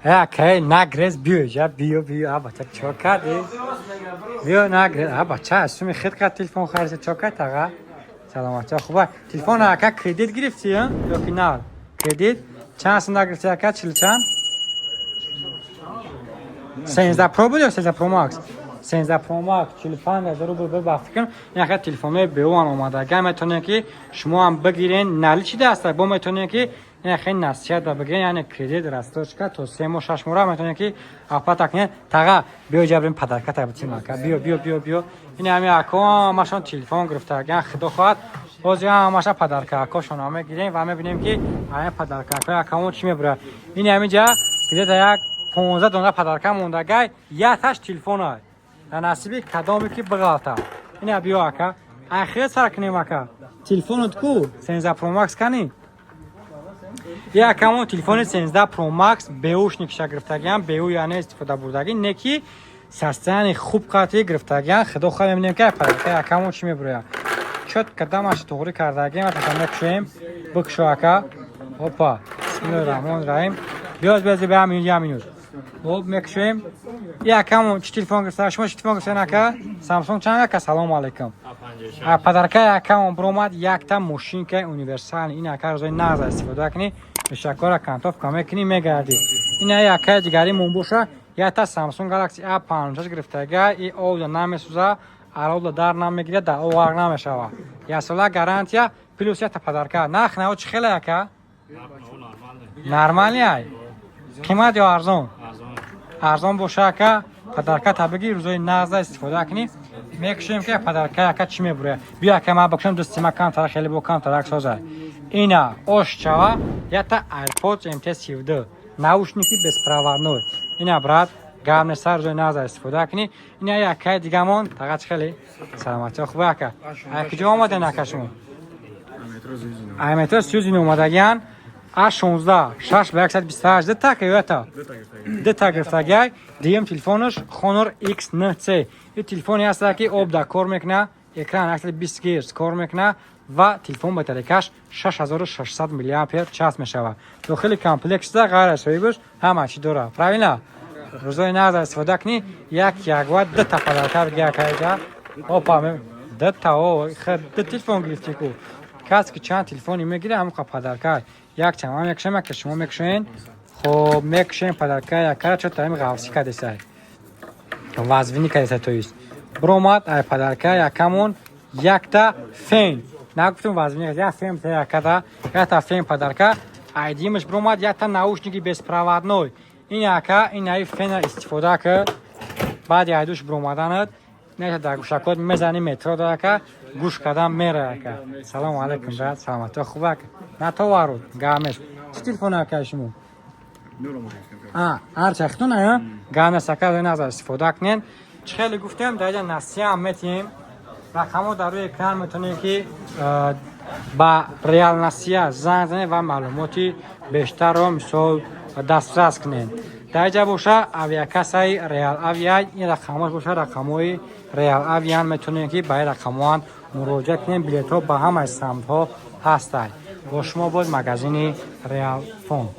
Акай, нагрез, биё ҷа, биё, биё. А бача, чо кардӣ? Биё, нагрез. А бача, аз суми хит кард, телефон харида, чо кард, таға? Саломатча, хуба. Телефон, ака, кредит гирифтӣ ё ки на? Кредит чанд сум гирифтӣ, ака? Чил чанд? 13 Pro буд ё 13 Pro Max? 13 Pro Max 45 000 рубл. Ба фикрам, ин ака телефонҳои беуан омадага, метавонед, ки шумо ҳам бигирен. Наличный даста бо метавонед, ки ин хеле насиҳат бигирен, яъне кредит, рассрочка то 3 моҳ, 6 моҳра метавонед, ки оплата кунед. Таға, биё ҷа, бирем, подарка та битим. Ака, биё, биё, биё, биё. Ин ҳами ако ҳамашон телефон гирифтаган. Худо хоҳад, боз ҳамаша подарка акошон мегирем ва мебинем, ки ҳамин подарка акои акамон чӣ мебурад. Ин ҳаминҷа где-то як 15 дона подарка мондагай, якташ телефонай. Дар насиби кадоме ки биғалта. Ина биё, ака, ахир сар кунем. Ака, телефонот ку? 13 Pro Max кани? Якамон телефони 13 Pro Max бэушник ша гирифтагиам, бэу, яъне истифода бурдагӣ, не ки состояние хуб қатӣ гирифтагиам. Худо хоҳад, мебинем, ки подарка якамон чӣ мебурояд. Чёт кадамаш туғрӣ кардагиам, аташа мекушем. Бикушо, ака. Опа, бисмиллоҳи раҳмони раҳим. Биёз, биёз, ба ҳамин як минут. Хоб, мекушем. Якамон чӣ телефон гирифта? Шумо чӣ телефон гирифтен, ака? Самсунг чанд, ака? Салому алайкум. Подарка якамон биромад якта мошинкаи универсал. Ин, ака, рӯзои нағз истифода кунӣ, мешакора кантовка мекунӣ, мегардӣ. Ин якаи дигари мон боша, якта Samsung Galaxy A56 гирифтага. И обда намесӯза, аробда дар намегирад, дар об ғарқ намешава, яксола гарантия, плюс якта подарка. Нарх наво чӣ хеле, ака? Нормальный ай? Қимат ё арзон? Арзон боша, ака, подарка та бигир, рӯзои нағза истифода кунӣ. Мекушем, ки подарка ака чӣ мебуря. Биё, ака, ман бикушам, дӯсти ма камтара, хеле бо камтарак соза. Ина ош чава, якта AirPods MT32, наушники беспроводной. Ина, брат, гап неста, рӯзои нағза истифода кунӣ. Ина якаи дигамон. Таға, чӣ хеле? Саломатӣ, хуба, ака? Ай куҷо омаден, ака, шумо? Ай метро Сюзино омадагиян. А16 6 ба 128, дта ка ята? Дта гирифтагиай. Дуюм телефонаш Honor XNC. Ин телефоне ҳаста, ки об да кор мекуна, экран 120 герц кор мекуна ва телефон батарейкаш 6600 миллиампер час мешавад. Дохили комплект ғайр аз соҳибаш ҳама чӣ дора, правильно? Рӯзои нағз истифода кунӣ. Як яква дта подарка биги, акаиҷа. Опа, дта, о, д телефон гирифтӣ ку. Кас ки чанд телефони мегире, ҳамоқа подарка. Як чанд ман мекушам, яке шумо мекушоен. Хоб, мекушем подарка якара. Чо таим ғавсӣ кадесай, вазвинӣ кадесай, то есть биромад ай подарка якамон якта фен. Нагуфтум вазвинӣ, як фен якада, якта фен подарка. Айдимаш биромад якта наушники беспроводной. Ин, яка, ин аи фена истифода ки баъди айдуш биромаданат нета дар гӯшакот мезани, метро дака гӯш кардан мера. Ака, салому алайкум, брат, саломатӣ, хуб, ака? На товару гамеш. Чӣ телефон, ака, шумо? Ҳарчахтон ая гамес, ака, назар истифода кунен. Чӣ хеле гуфтем, дар иҷа насияам метиҳем. Рақамҳо дар рӯи экран, метавонед, ки ба Реал Насия занг занед ва маълумоти бештарро, мисол, дастрас кунед. Дар иҷа боша авиакассаи Реал Авиа. Ин рақамҳош боша рақамҳои Реал Авиан, метавонед, ки ба ин рақамҳоан муроҷиат кунед. Билетҳо ба ҳамаи самтҳо ҳастанд. Бо шумо боз магазини Реал Фон.